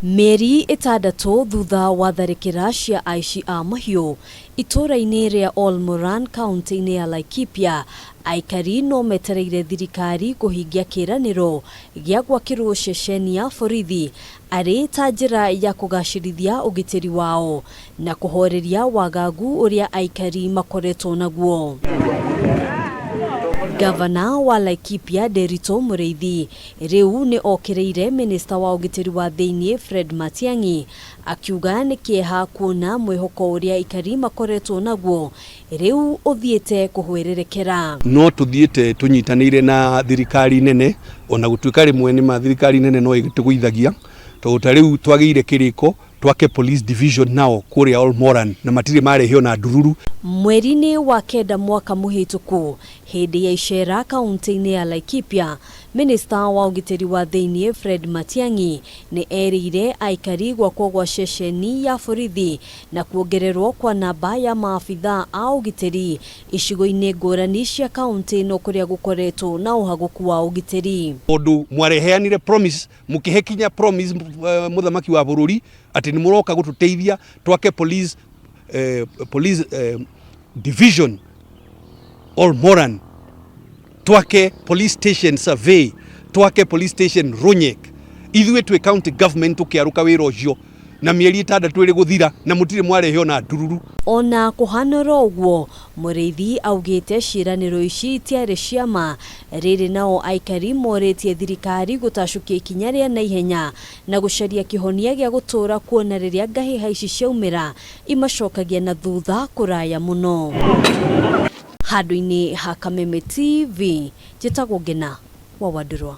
Mĩeri ĩtandatũ thutha wa tharĩkĩra cia aici a mahiũ itũũra-inĩ rĩa Ol Moran kaunti-inĩ ya Laikipia, aikari no metereire thirikari kũhingia kĩĩranĩro gĩa gwakĩrwo ceceni ya borithi arĩ ta njĩra ya kũgacĩrithia ũgitĩri wao na kũhoreria wagagu ũrĩa aikari makoretwo naguo. Gavana wa Laikipia Nderitu Mũrĩithi rĩu nĩ okĩrĩire minista wa ũgitĩri wa thĩinĩ Fred Matiang'i akiuga nĩ kĩeha kuona mwĩhoko ũrĩa aikari makoretwo naguo rĩu ũthiĩte kũhwererekera. No tũthiĩte tũnyitanĩire na thirikari nene, ona gũtuĩka rĩmwe nĩ ma thirikari nene no ĩtũgũithagia, tondũ ta rĩu twagĩire kĩrĩko twake police division nao kũrĩa Olmoran na matirĩ marehe ona ndururu. Mweri-inĩ wa kenda mwaka mũhĩtũku hĩndĩ ya icera kaunti-inĩ ya Laikipia, minista wa ũgitĩri wa thĩinĩ Fred Matiang'i nĩ erĩire aikari gwakwo gwa ceceni ya borithi na kuongererwo kwa namba ya maabithaa a ũgitĩri icigo-inĩ ngũrani cia kaunti ĩno kũrĩa gũkoretwo na ũhagũku wa ũgitĩri. Tondũ mwareheanire promise, mũkĩhe kinya promise mũthamaki wa bũrũri atĩ nĩ mũroka gũtũteithia twake police division Olmoran, twake police station Survey, twake police station Ronyek. Ithuĩ twĩ county government tũkĩarũka wĩra ũcio na mĩeri 6 ĩrĩ gũthira na mũtirĩ mwarehe ona ndururu. Ona kũhana oro ũguo, Mũrĩithi augĩte ciĩranĩro ici itiarĩ cia ma. Rĩrĩ nao aikari morĩtie thirikari gũtacũkia ikinya rĩa naihenya na gũcaria kĩhonia gĩa gũtũũra kuona rĩrĩa ngahĩha ici ciaumĩra imacokagia na thutha kũraya mũno. Handũ-inĩ ha Kameme TV, njĩtagwo Ngena wa Wandũrwa.